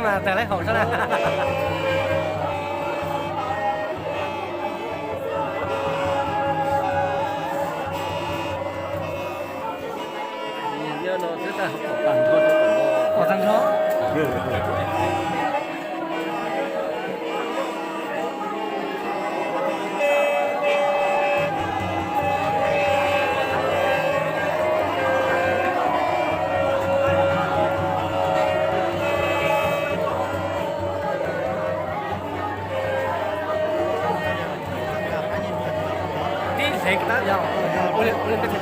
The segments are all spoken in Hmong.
Mas tawg laib haum sab na. Pom tag nrho. Tib leeg tab yog ua li peb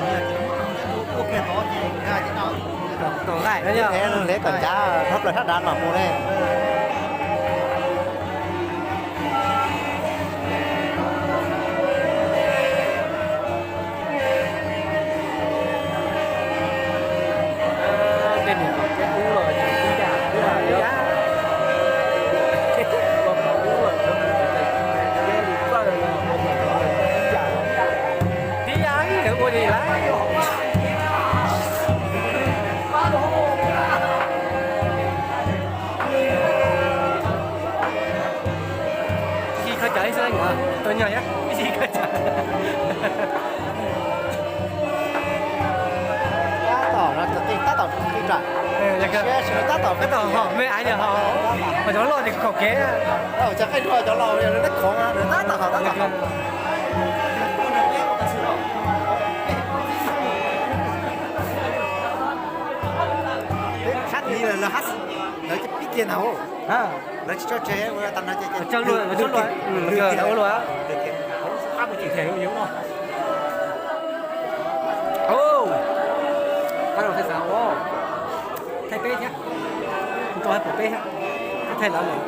ua kiag tod ces nqa ces tau. Tau nqaij no yog lev kom ncav thoob plaws sab nrad mam mus ne. Tej niag kom peb ub los yog ib yam, ib yam, ib yam ib yam ua li lawm. Ib tug khaub cawv ib xwb, tus nyuag ib tug khaub cawv. Tab tom no, tab tom, tab tom, tab tom, tab tom hom me aiv yog hom, hom cov loj ces kaum kev. Cov qeej dua cov laus neb khoov, tab tom hom, tab tom hom. Sab tid lawv, lawv pib kiag ntag. Lawv tsis tso tseg, ua tag no ces ua luaj. Qab mus tsis them no. Qab los thaij xav ua, thaij peb thiab, kuv tau hais pom peb thiab, thaij lawv lawm,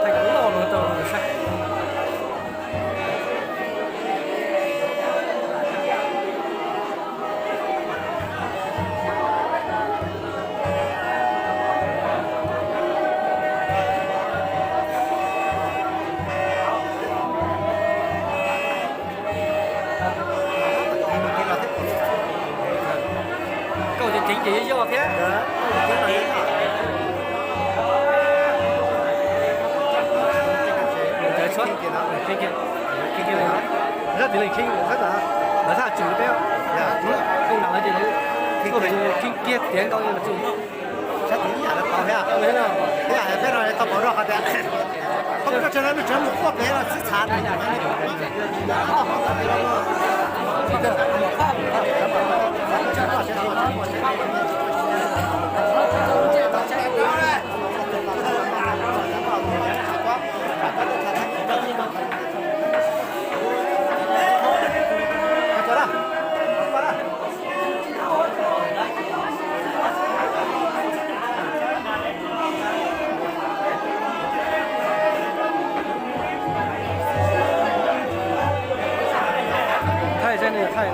thaij kom loj no tau saib. Koj ceev ces yog thiab. Zaj tiv leej khib, lawv thaj tswm peb, lawv ces lawv tuaj pem khib kiag tiav nkaus li mas tswm. Sab tiv ib yam lawv pauv thiab, ib yam peb no tau pauv rau qhov tias, koj tso tseg no nws tseem mus quaj pem no xwb txhav. Thaij, thaij.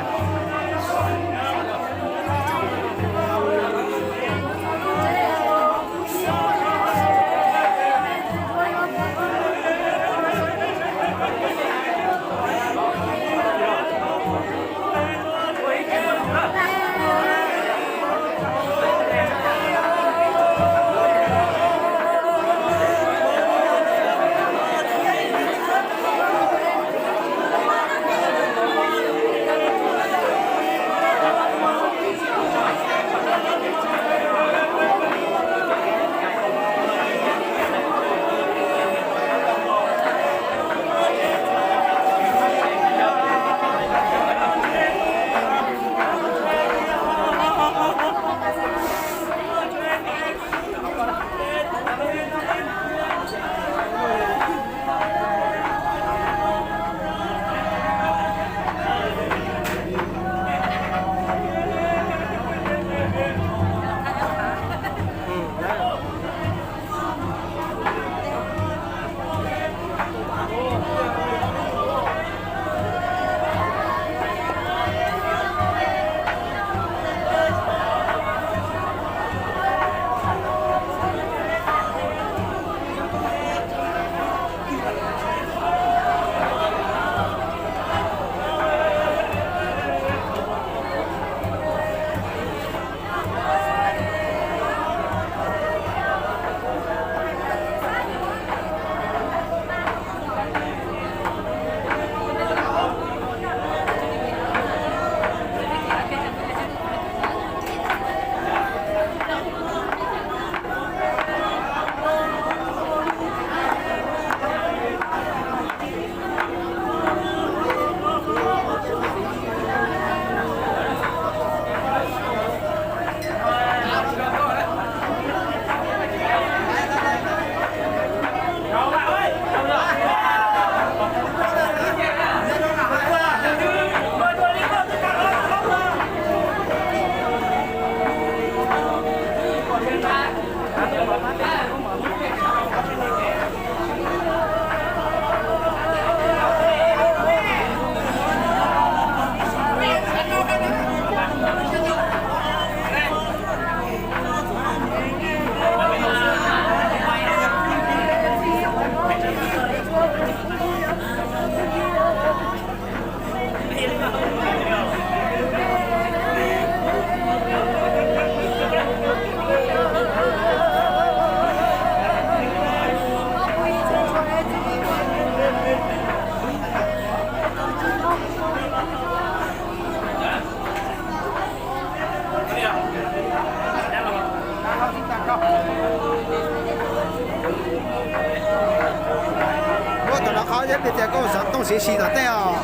Tias koj xov tooj siv si tom tej os.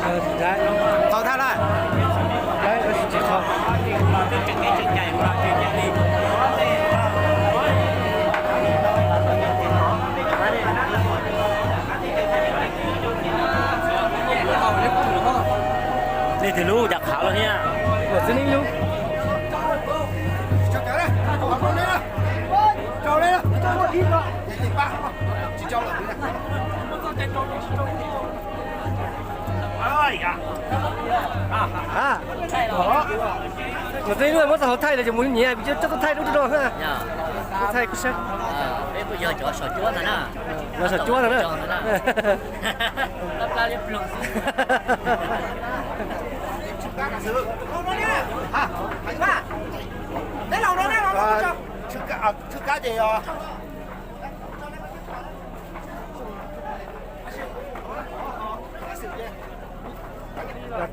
Qhau thaj lawm. Nej twg lub cas qhav los thiab? Mus txog lub muab txog hauv thaij lawm ces mus nyiav vim coj tuaj thaij dub rau no. Thaij kuj saib. Los saum cuab ntag na.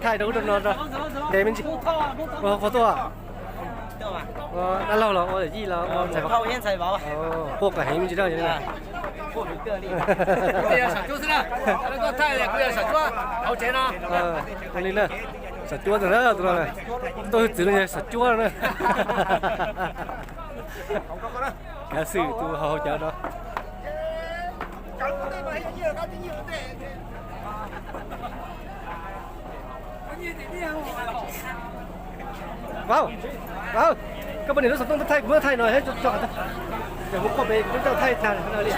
Thaij rau ub rau no, ntev me ntsis. Ua qhov tuaj. Dab laug los ua yij los ua ntxhais vauv? Quaj qas heev me ntsis na. Saum cuab ntag na, tus no na, tuaj hwj txwv no yog saum cuab na. Kav xwm tus hauv cawv no. Vauv, vauv, koj poj niam lub xov tooj thaij kuv muab thaij no, yog kuv quaj pem kuv coj thaij tag li.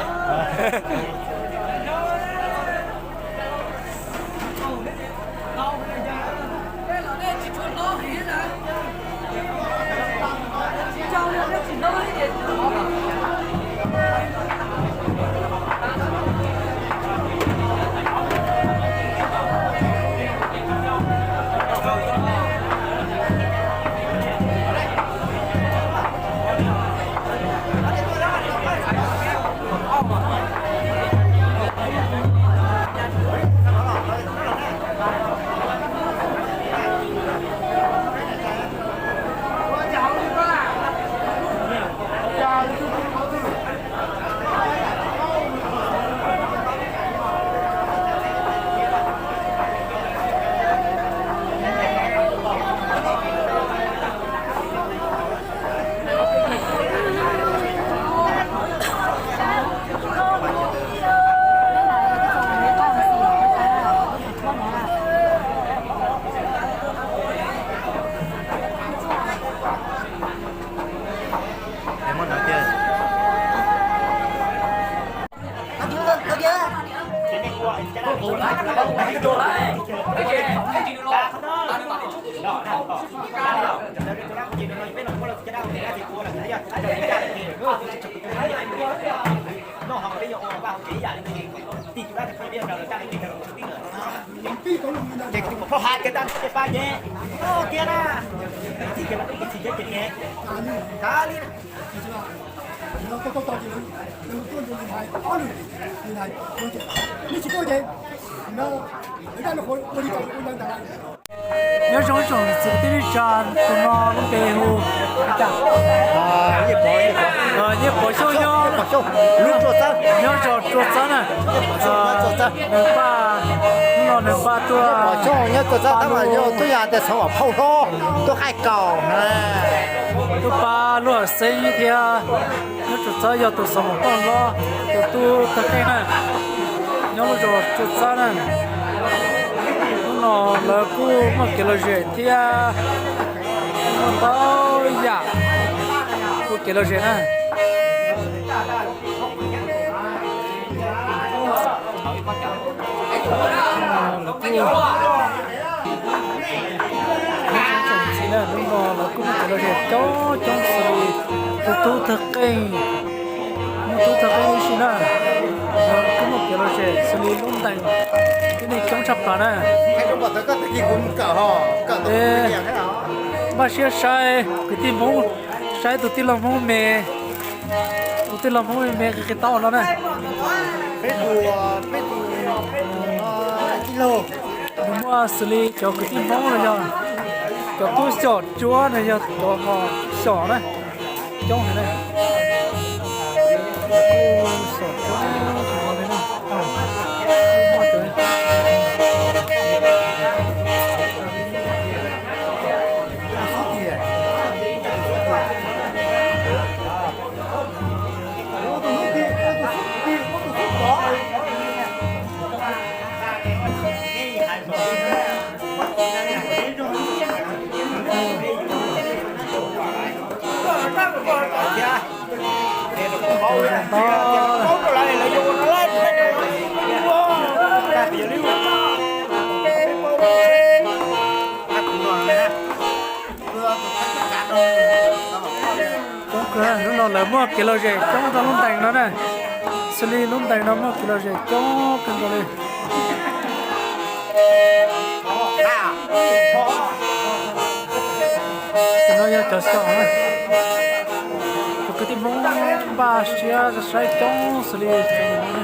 Ces tus muam phauj hais kiag tag nrho ces pab ces, o kiag na, txhim kiag mas tub txhim kiag ces, kav li. Nyob zoo ib tsoom niam txiv kwv tij neej tsa, tus no lub npe hu Nyiaj Pov Xyooj, nyob zos Tsua Txab na. Nws npaj, hnub no nws npaj tuaj, nyob Tsua Txab tab mas yog tub yog tias xeem Vam Phauj hlob tuaj qaij kaus, tuaj pab lub hawm xeeb thiab. Nyob Tsua Txab yog tus xeem Vam Phauj hlob, tus tub tag qeej na, nyob lub zos Tsua Txab na. Hnub no lawv kuj muaj kev lom zem thiab, muaj ntau yam kuj kev lom zem na. Lawv kuj, hnub no lawv kuj muaj kev lom zem coob coob xws li tus tub tag qeej, muaj tub tag qeej ib si na. Lawv kuj muaj kev lom zem xws li lub ntees, tib neeg coob tshaj plaws na. Npaj siab saib kwv tij Hmoob, saib tus tij laug Hmoob me, tus tij laug Hmoob me me qi qi taub no na. Nws muaj xws li cov kwv tij Hmoob no yog cov tub xyom cuab no yog cov ho xyom na, coob heev na. Xyom cuab li no, muaj cov Ntau. Coob kawg, hnub no lawv muaj kev lom zem coob rau lub ntees no na. Xws li lub ntees no muaj kev lom zem coob kawg nkaus li. Cov no yog cov xyom na. Cov kwv tij Hmoob npaj siab saib coob xws li cov no na.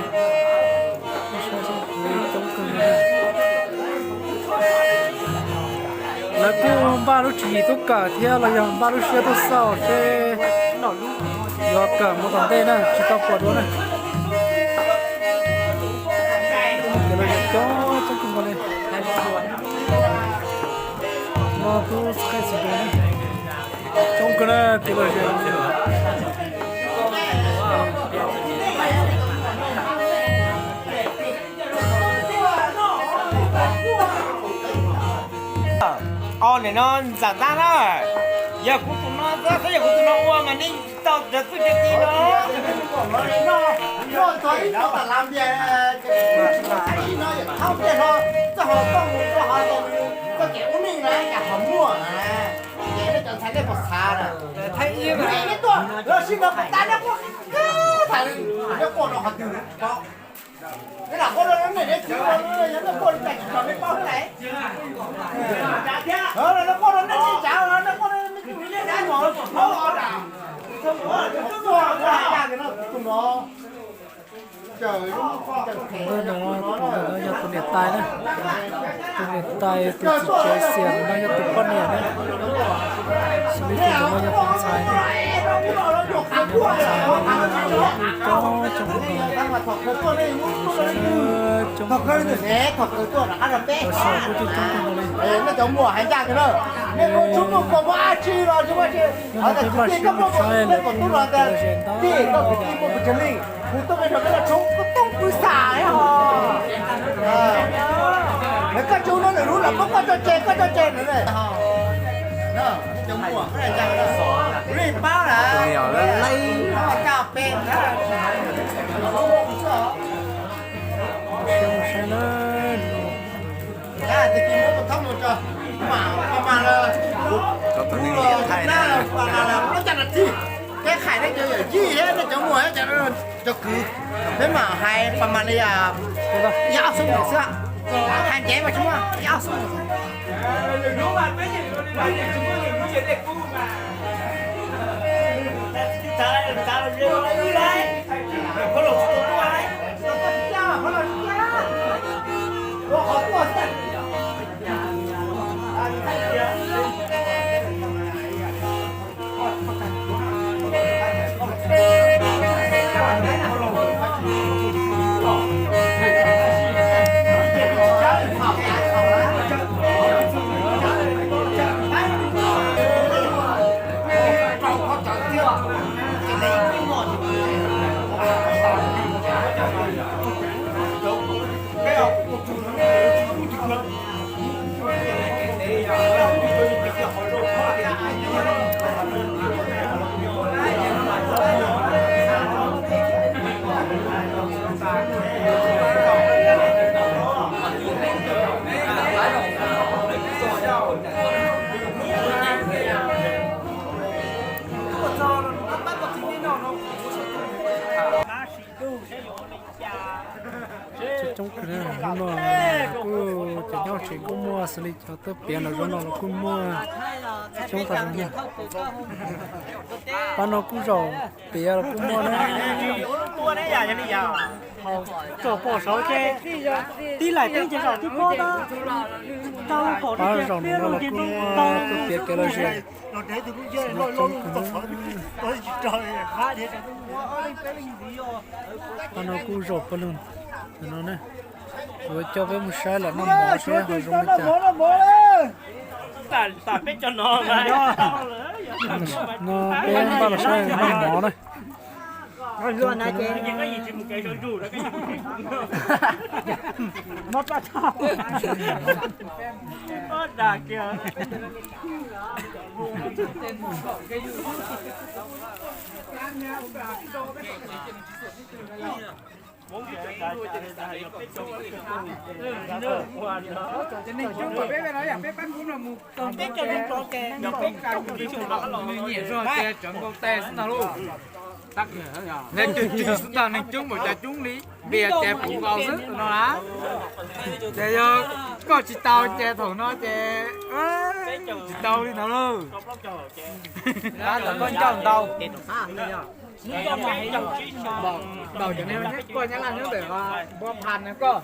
Lawv kuj npaj lub tswv yim tuaj kawm thiab los yog npaj lub siab tuaj xauj seb yuav kawm mus tom ntej na, tsis tau puas dua na. Cov no coob coob kawg nkaus li. No tub txhais xis dua na. Coob kawg na, kev lom zem. Os, nim no ntxawm ntag na. Yog kuv tus no xwb, yog kuv tus no ua mas nej tau cov txuj cov ci no. Noj txog ib tug tas lav npias, ib no yog thauj npias hlo, txoj hauv txoj mus rau hauv txoj kev ua neej na, cas ho muaj na. Ces nej cov ntxhais nej puas xav na? Tuaj lawv sib nrog kuv tas nej quaj kawg tas li, nej quaj rau qhov twg paub. Neb lam quaj rau nej niam nej txiv, yog nej quaj li cas tsis tau nej paub thiab lauj. Neb quaj rau nej txiv tsav, neb quaj rau nej txiv tsav, tus no. Tus ntawm no yog tus niam tais na, tus niam tais, tus txiv tsev xiam no yog tus poj niam na, xws li tus ntawm no yog tus ntxhais na. Tus ntxhais no coob coob kawg nkaus li. Cov xyom kuj coob coob kawg nkaus li. Nej cov muam hais ncaj kawg na, nej ua tshoob muaj kua muaj ab tsi los tsis muaj tsi, hos tias kwv tij koj muaj, nej kom tub los tias tij koj kwv tij muaj kwv tij li, kuv tuaj peb rau peb los tshoob koj toob kwv xam ho. Lawv koj tshoob no lwm lub los muab koj tso tseg, koj tso tseg lawm. Cov muam, kuv li paub lawm, coj peb na. Tag kis muab pas thoob mus tso, mam pas mas, pas mas, pas mas, pas mas, pas mas, peb hais nej cov yawm yij thiab nej cov muam thiab cov kwv, peb mam hais pas mas li, ib ob xuab moos xwb, hais ntev mas tsis muaj, ib ob xuab moos xwb. Coob kawg, hnub no kuj cov nyob tsev kuj muaj, xws li cov tuaj piav nram zoov no los kuj muaj, coob tas zog. Pab no kuj zaum piav los kuj muaj na. Txog pom saud ces tib laim peb ces zaum tib pob tab. Pab zaum no los kuj muaj tuaj piav kev lom zem. Pab no kuj zaum pawg lug no na. Kuv coj peb mus saib lawm noj mov seb ho zoo li cas. No peb npaj los saib noj mov na. Neeg coob peb no yog peb pab kuv no mus tau peb cov neeg poob kas, nws nyiam zog ces tsawv nkaus tes xwb ntag lauj. Neeg coob xwb ntag, neeg coob npaum cas coob li, vim ces puv nkaus xwb no na. Ces yog koj tsis tau ces thaum no ces tsis tau li ntawd lauj. Tab tom koj ncauj ntau. Npaum cov neeg koj Nyab Laj nyob ntawm Npua Phas na koj.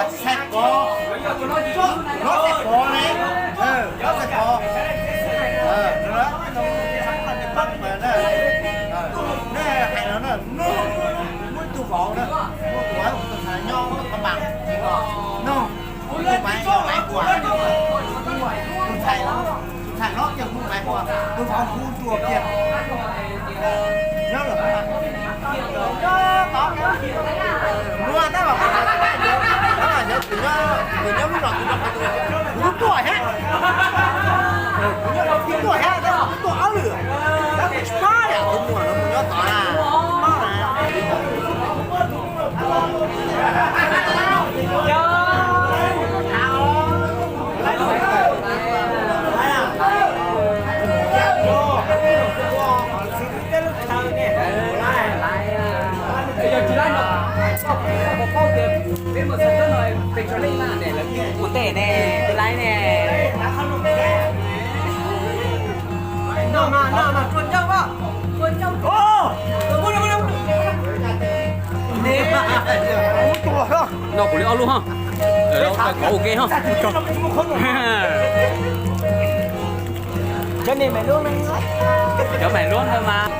Txhais Pov, Hlob Txhais Pov ne, Hlob Txhais Pov, nej hais no na, muaj ib tug vauv na, muaj tus vauv tus ntxhais nyob Phab Npas, no, tus Maiv, Maiv Kuam, tus ntxhais, tus ntxhais hlob ces hu Maiv Kuam, tus vauv hu Nruas Kiag. Nyob lawm, muaj tab mas, tab mas yog tus nyob, tus nyob lub no, tus nyob, kuv twb tuaj thiab, kuv nyob twb tuaj thiab, tab mas kuv tuaj ob lwm, tab kuv tsis paub yam tus muam no mus nyob tod na. Ua ntej ne, tus laiv ne. No kuv li ob lub hos. Qhov ua ke hos. Cov maiv luab ntawd mas.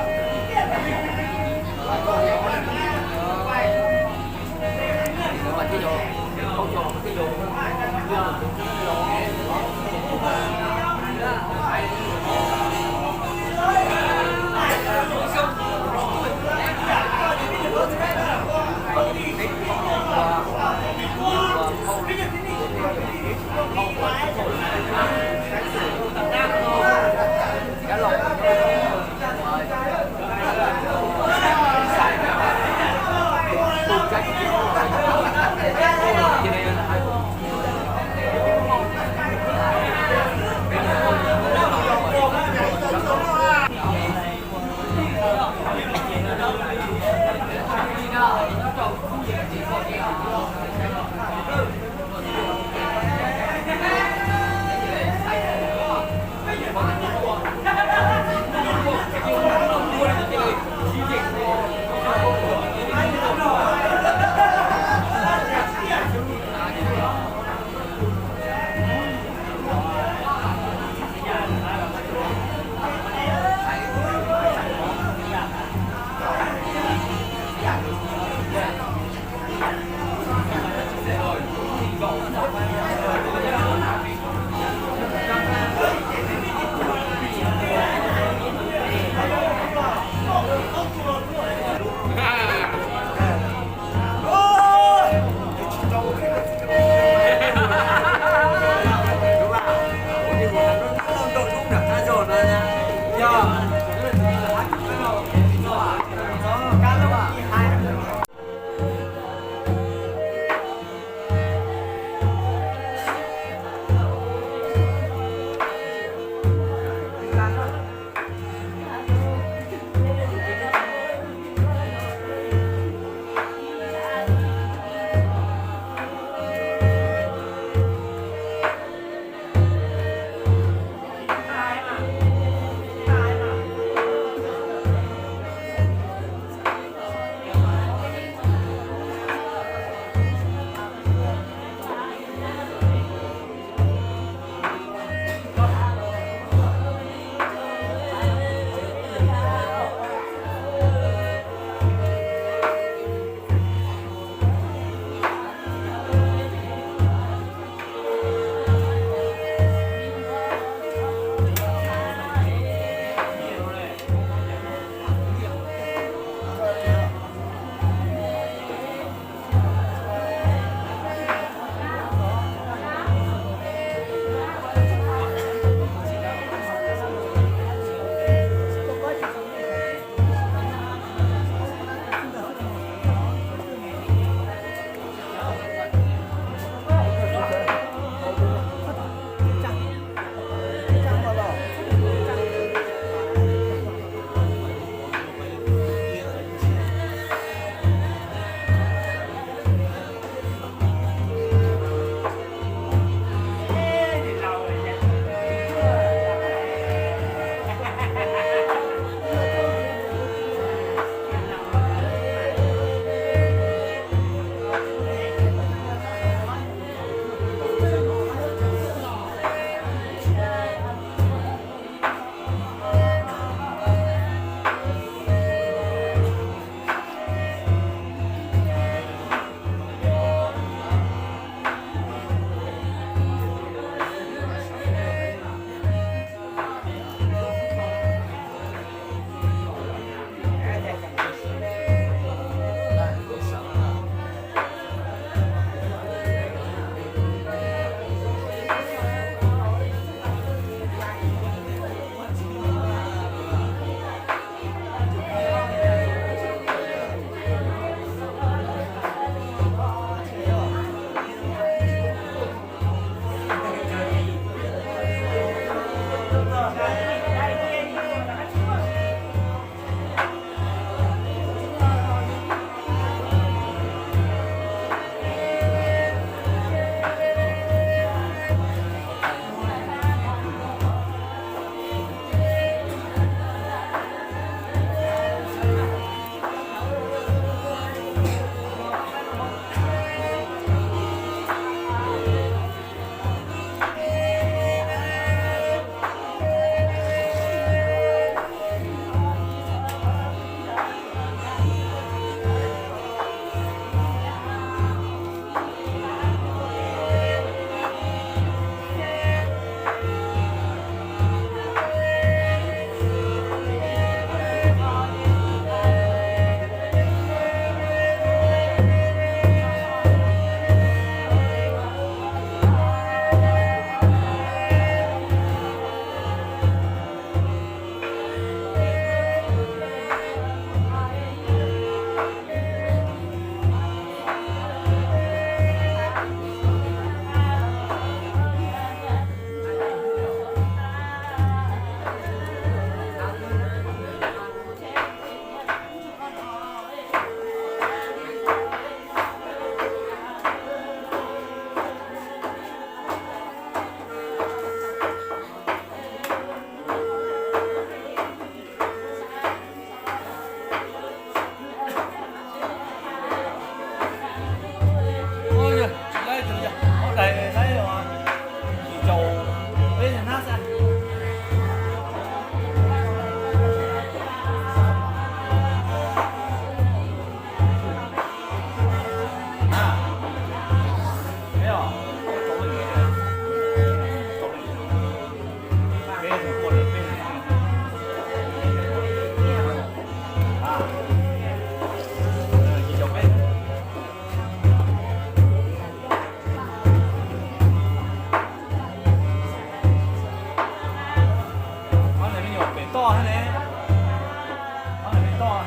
Ces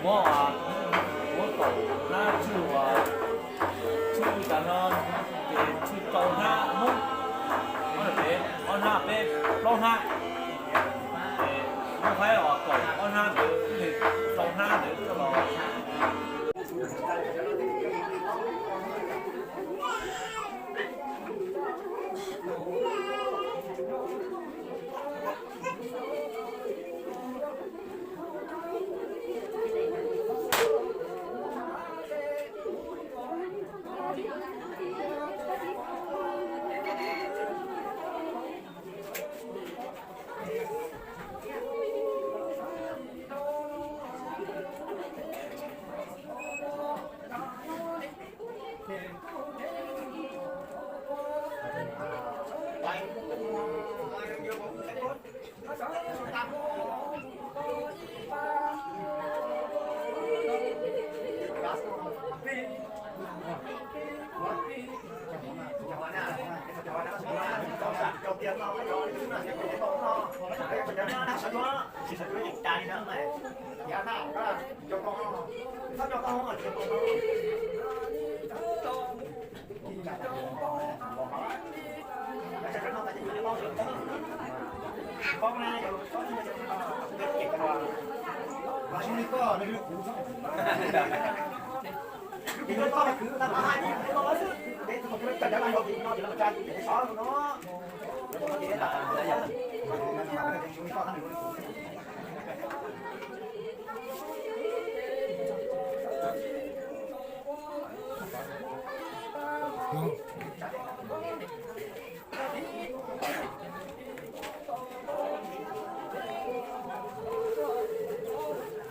muab, muab kaum hnab tswj, tswj tas no, ces tswj rau hnab Hmoob, ob hnab peb, plaub hnab, ces muab faib os kaum ob hnab ntawd, rau hnab ntawd coj los.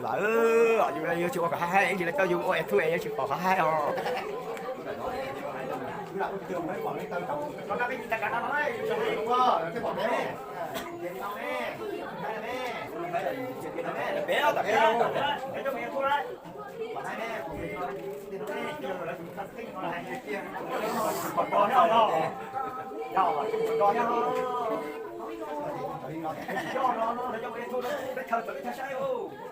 Lawv, yus tsis ua kom haib haib, yus tsis tau yus ua es tub es yuav tsis pom qhov haib os. Saib,